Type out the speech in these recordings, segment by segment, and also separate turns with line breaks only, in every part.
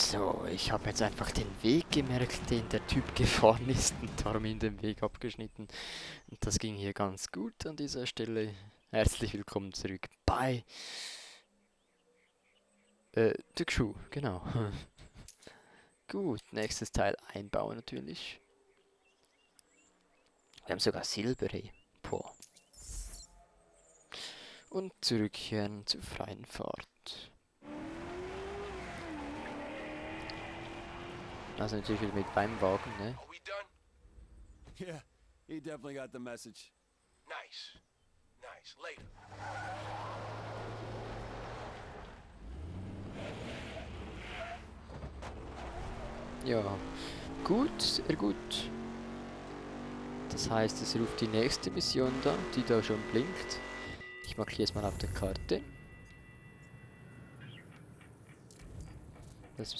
So, ich habe jetzt einfach den Weg gemerkt, den der Typ gefahren ist und darum in den Weg abgeschnitten. Und das ging hier ganz gut an dieser Stelle. Herzlich willkommen zurück bei The Crew, genau. Gut, nächstes Teil einbauen natürlich. Wir haben sogar Silber, hey. Boah. Und zurückkehren zur freien Fahrt. Also natürlich wieder mit beim Wagen, ne?
Are we done?
Yeah, he definitely got the message.
Nice. Nice. Later.
Ja, gut, sehr gut. Das heißt, es ruft die nächste Mission da, die da schon blinkt. Ich markiere es mal auf der Karte.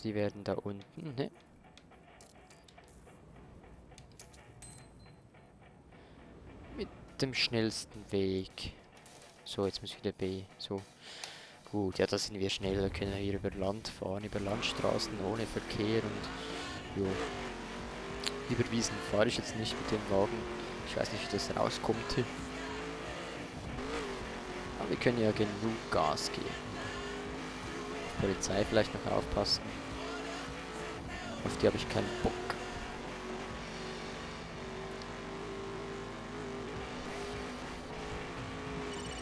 Die werden da unten, ne? Mit dem schnellsten Weg. So, jetzt muss wieder B. So. Gut, ja, da sind wir schneller, können wir hier über Land fahren, über Landstraßen ohne Verkehr und jo. Über Wiesen fahre ich jetzt nicht mit dem Wagen. Ich weiß nicht, wie das rauskommt hier. Aber wir können ja genug Gas geben. Polizei vielleicht noch aufpassen. Auf die habe ich keinen Bock.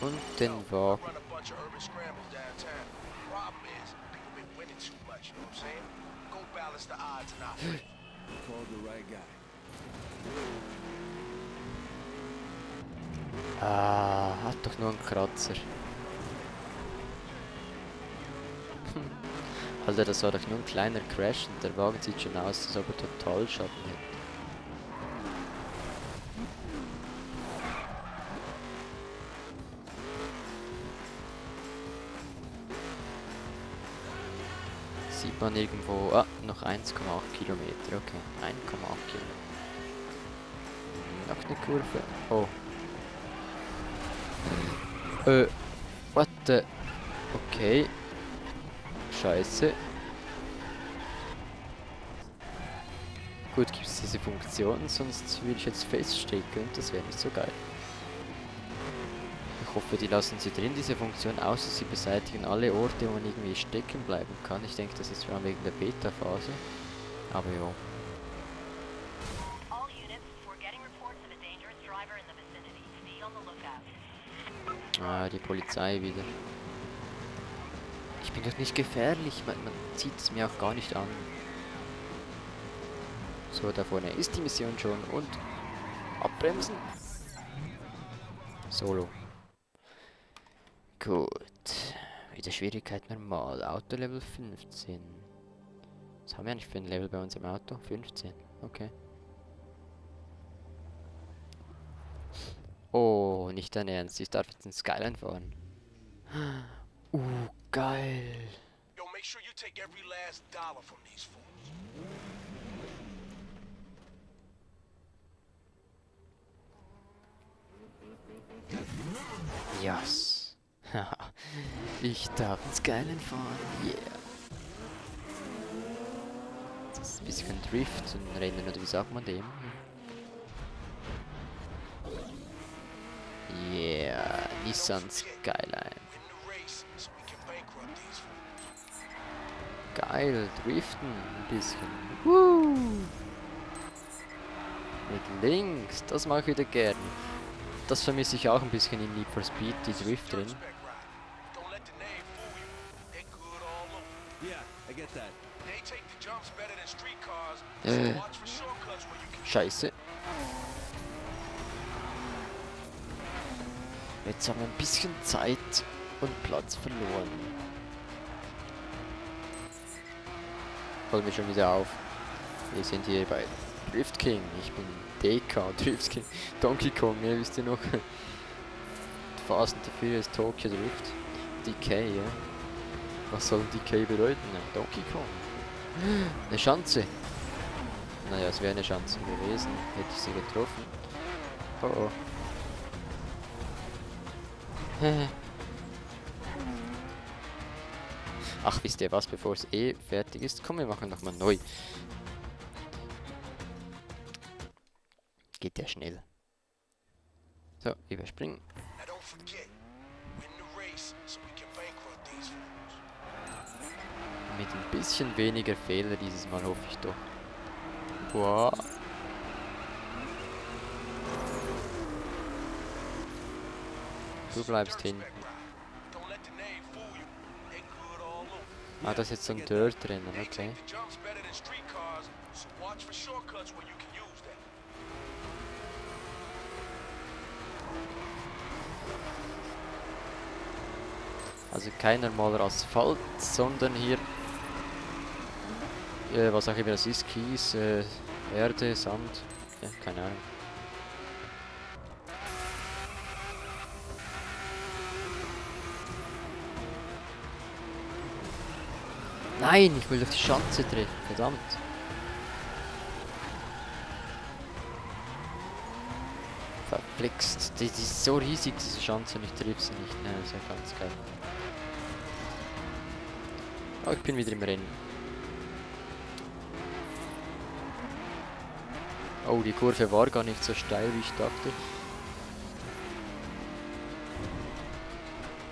Und den Wagen.
Run a bunch of urban scrambles downtown. Problem is, people been winning too much, you know what I'm saying? Go balance the odds and operate.
Called the right guy.
Ah, hat doch nur einen Kratzer. Alter, das war doch nur ein kleiner Crash und der Wagen sieht schon aus, als ob er total Schaden hätte. Sieht man irgendwo, noch 1,8 Kilometer, okay, 1,8 Kilometer. Noch eine Kurve, oh. What the, okay. Scheiße. Gut, gibt es diese Funktion, sonst würde ich jetzt feststecken und das wäre nicht so geil. Ich hoffe, die lassen sie drin, diese Funktion, außer sie beseitigen alle Orte, wo man irgendwie stecken bleiben kann. Ich denke, das ist vor allem wegen der Beta-Phase. Aber ja. Ah, die Polizei wieder. Ich bin doch nicht gefährlich, man sieht es mir auch gar nicht an. So, da vorne ist die Mission schon und abbremsen. Solo. Gut. Wieder Schwierigkeit normal. Auto Level 15. Was haben wir eigentlich für ein Level bei uns im Auto? 15. Okay. Oh, nicht dein Ernst. Ich darf jetzt in Skyline fahren. Geil.
Yo, make sure you take every last dollar from these fools.
Yes. Ich darf in Skyline fahren. Yeah. Das ist ein bisschen Drift und Rennen, oder wie sagt man dem? Yeah, Nissan Skyline.
Win the race so we can bankrupt these fools.
Geil, driften ein bisschen. Woo! Mit links, das mache ich wieder gern. Das vermisse ich auch ein bisschen in Need for Speed, die Drift drin.
Spec ride. Don't let the name fool you. They're good all over.
Yeah, I get that.
They take the jumps better than street cars, so watch for shortcuts where you can.
Scheiße. Jetzt haben wir ein bisschen Zeit und Platz verloren. Holen wir schon wieder auf. Wir sind hier bei Drift King. Ich bin DK, Drift King. Donkey Kong, ne, wisst ihr noch? Fast and the Furious Tokyo Drift. DK, ja. Was soll DK bedeuten? Ja, Donkey Kong. Eine Schanze. Naja, es wäre eine Chance gewesen, hätte ich sie getroffen. Oh oh. Ach, wisst ihr was, bevor es eh fertig ist? Komm, wir machen nochmal neu. Geht ja schnell. So, überspringen.
Now don't forget, win the race so we can bankrupt these fools.
Mit ein bisschen weniger Fehler dieses Mal, hoffe ich doch. Wow. Du bleibst hinten.
Don't let the name fool you. They good all over.
Ah, das ist jetzt so ein Dirt-Rennen,
They
okay.
take the jumps better than street cars, so watch for shortcuts where you can use them.
Also kein normaler Asphalt, sondern hier, was auch immer das ist, Kies, Erde, Sand, ja, keine Ahnung. Nein, ich will auf die Schanze treffen, verdammt. Verflixt, die ist so riesig, diese Schanze, und ich triff sie nicht. Ja, das ist ja ganz geil. Oh, ich bin wieder im Rennen. Oh, die Kurve war gar nicht so steil, wie ich dachte.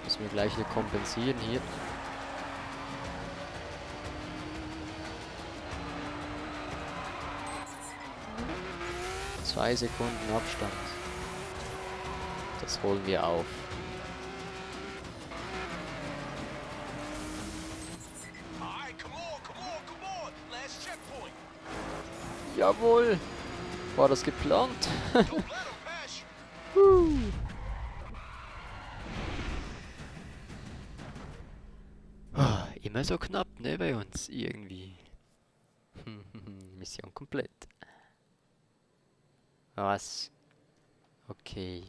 Müssen wir gleich wieder kompensieren hier. Zwei Sekunden Abstand. Das holen wir auf.
Alright, come on. Last checkpoint.
Jawohl! War das geplant?
Don't let them pass you.
Ah, immer so knapp, ne, bei uns, irgendwie. Mission komplett. Was? Okay.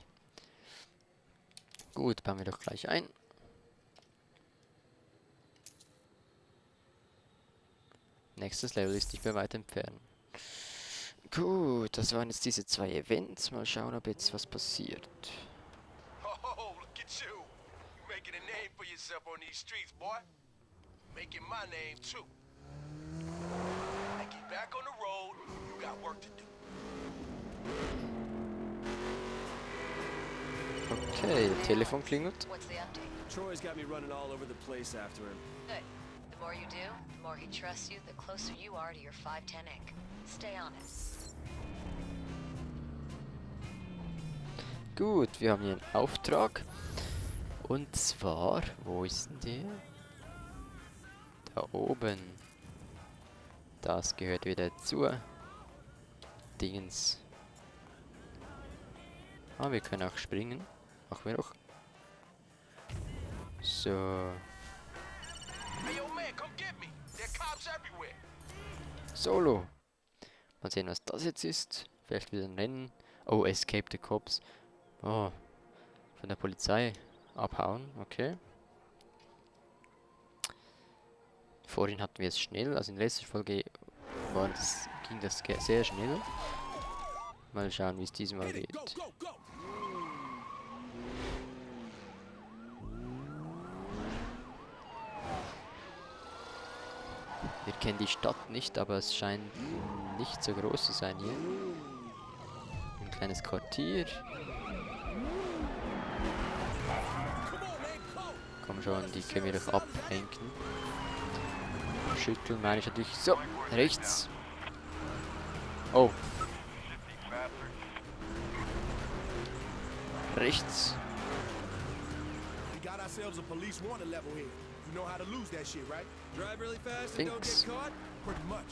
Gut, bauen wir doch gleich ein. Nächstes Level ist nicht mehr weit entfernt. Gut, das waren jetzt diese zwei Events. Mal schauen, ob jetzt was passiert.
Oh, look at you. You making a name for yourself on these streets, boy. Making my name too. Now get back on the road. You got work to do.
Okay, Telefon klingelt.
What's the update?
Troy's got me running all over the place after him.
Good. The more you do, the more he trusts you, the closer you are to your 510 ink. Stay on it.
Gut, wir haben hier einen Auftrag. Und zwar, wo ist denn der? Da oben. Das gehört wieder zur Dingens. Ah, wir können auch springen. Machen wir auch. So.
Hey, yo, man, come get me. There are cops everywhere.
Solo. Mal sehen, was das jetzt ist. Vielleicht wieder ein Rennen. Oh, Escape the Cops. Oh. Von der Polizei abhauen. Okay. Vorhin hatten wir es schnell. Also in der letzten Folge ging das sehr schnell. Mal schauen, wie es diesmal
Hit it, go,
geht.
go, go!
Wir kennen die Stadt nicht, aber es scheint nicht so groß zu sein hier. Ein kleines Quartier. Komm schon, die können wir doch ablenken. Schütteln meine ich natürlich. So, rechts. Oh. Rechts.
We got ourselves a police wanted level here. You know how to lose that shit, right?
Drive really fast and don't
Thanks.
get caught?
Pretty much.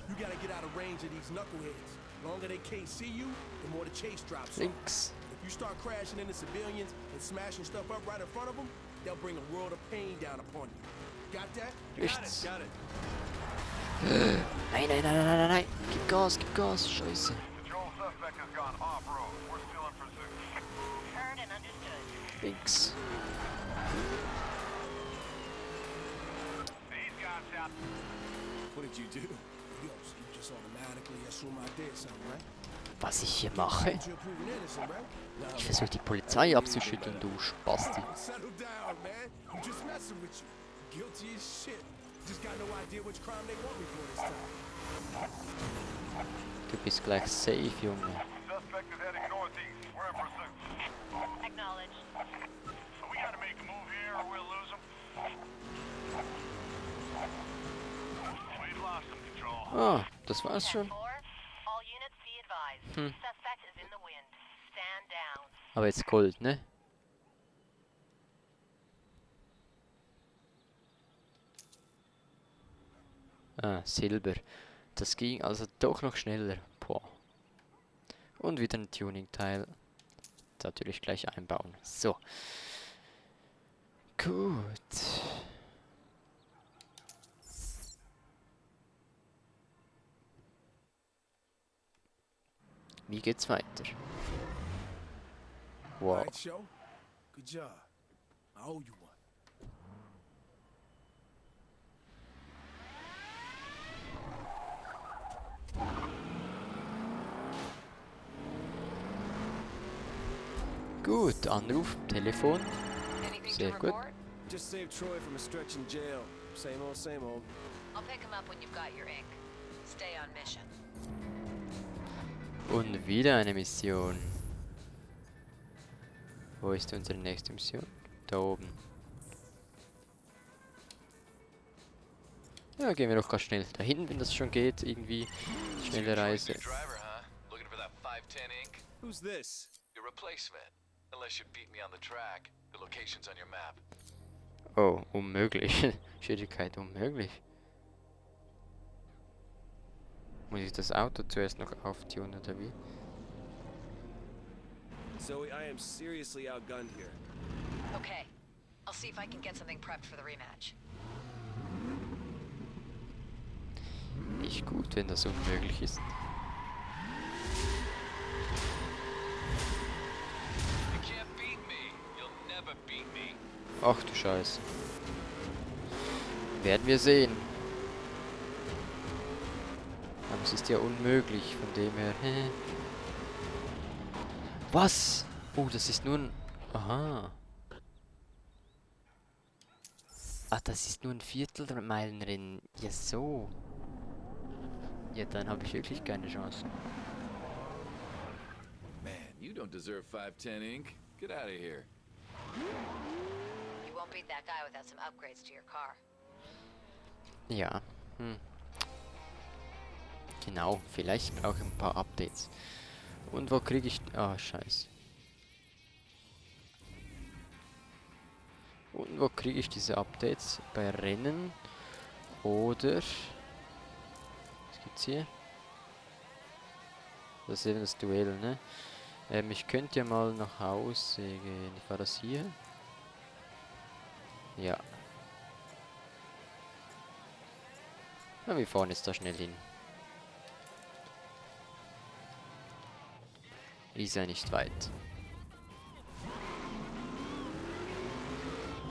You gotta get out of range of these knuckleheads. The longer they can't see you, the more the chase drops off.
Links.
If you start crashing into civilians and smashing stuff up right in front of them, they'll bring a world of pain down upon you. Got that?
Rechts.
Got it.
Nein, nein, nein, nein, nein, nein. Gib Gas, gib Gas. Scheiße.
Patrol suspect has gone off-road. We're still in pursuit.
Heard and understood.
Links.
These guys out.
What did you do? Yo, so you just automatically assume I did something, right?
Was ich hier mache?
You're proven innocent, right? Nah,
Ich versuche die Polizei abzuschütteln, du Spasti.
settle down, man. I'm just messing with you.
Guilty as shit. Just got no idea which crime they want me for this time.
Du bist gleich safe, Junge.
Suspect is heading northeast. We're in pursuit.
Acknowledged.
So we gotta make a move here or we'll lose him. We've lost some control.
Ah, das war's schon.
10-4. All units be advised. Suspect is in the wind. Stand down.
Aber jetzt Gold, ne? Ah, Silber. Das ging also doch noch schneller. Boah. Und wieder ein Tuning-Teil. Natürlich gleich einbauen. So. Gut. Wie geht's weiter? Wow.
Alright, show. Good job. I owe you one.
Gut, Anruf, Telefon.
Anything
Sehr
to
gut.
report?
Just saved Troy from a stretch in jail. Same old, same old.
I'll pick him up when you've got your ink. Stay on mission.
Und wieder eine Mission. Wo ist unsere nächste Mission? Da oben. Ja, gehen wir doch ganz schnell dahin, wenn das schon geht. Irgendwie schnelle Reise.
Troy's new driver, huh? Looking for that 510 ink?
Who's this?
Your replacement. Unless you beat me on the track. The location's on your map.
Oh, unmöglich. Schwierigkeit unmöglich. Muss ich das Auto zuerst noch auftun oder wie?
Zoe, I am seriously outgunned here.
Okay. I'll see if I can get something prepped for the rematch.
Nicht gut, wenn das unmöglich ist.
You can't beat me. You'll never beat me.
Ach du Scheiße. Werden wir sehen. Aber es ist ja unmöglich, von dem her. Was? Oh, das ist nur ein... Aha. Ah, das ist nur ein Viertelmeilenrennen. Ja, so. Ja, dann habe ich wirklich keine Chance.
Man, you don't deserve 510 ink. Get out of here.
You won't beat that guy without some upgrades to your car.
Ja. Genau, vielleicht brauche ich ein paar Updates. Und wo kriege ich... Ah, scheiße. Und wo kriege ich diese Updates? Bei Rennen oder... Was gibt's hier? Das ist eben das Duell, ne? Ich könnte ja mal nach Hause gehen. War das hier? Ja. Na, wir fahren jetzt da schnell hin. Ist ja nicht weit.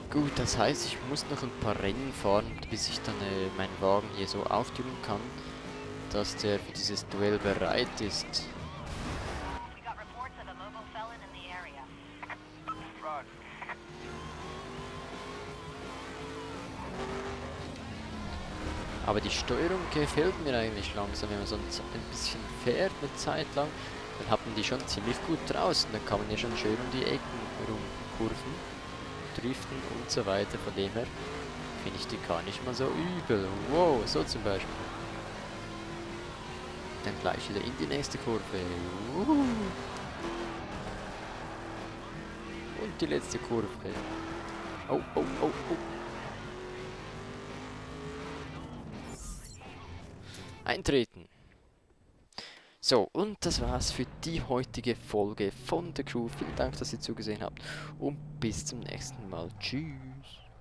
Gut, das heißt, ich muss noch ein paar Rennen fahren, bis ich dann meinen Wagen hier so auftünen kann, dass der für dieses Duell bereit ist.
We got reports of a mobile felon in the area.
Roger.
Aber die Steuerung gefällt mir eigentlich langsam, wenn man so ein bisschen fährt eine Zeit lang, dann hat man die schon ziemlich gut draußen. Dann kann man ja schon schön um die Ecken rumkurven, driften und so weiter. Von dem her finde ich die gar nicht mal so übel. Wow, so zum Beispiel. Dann gleich wieder in die nächste Kurve. Und die letzte Kurve. Oh, oh, oh, oh. Eintreten. So, und das war's für die heutige Folge von The Crew. Vielen Dank, dass ihr zugesehen habt und bis zum nächsten Mal. Tschüss.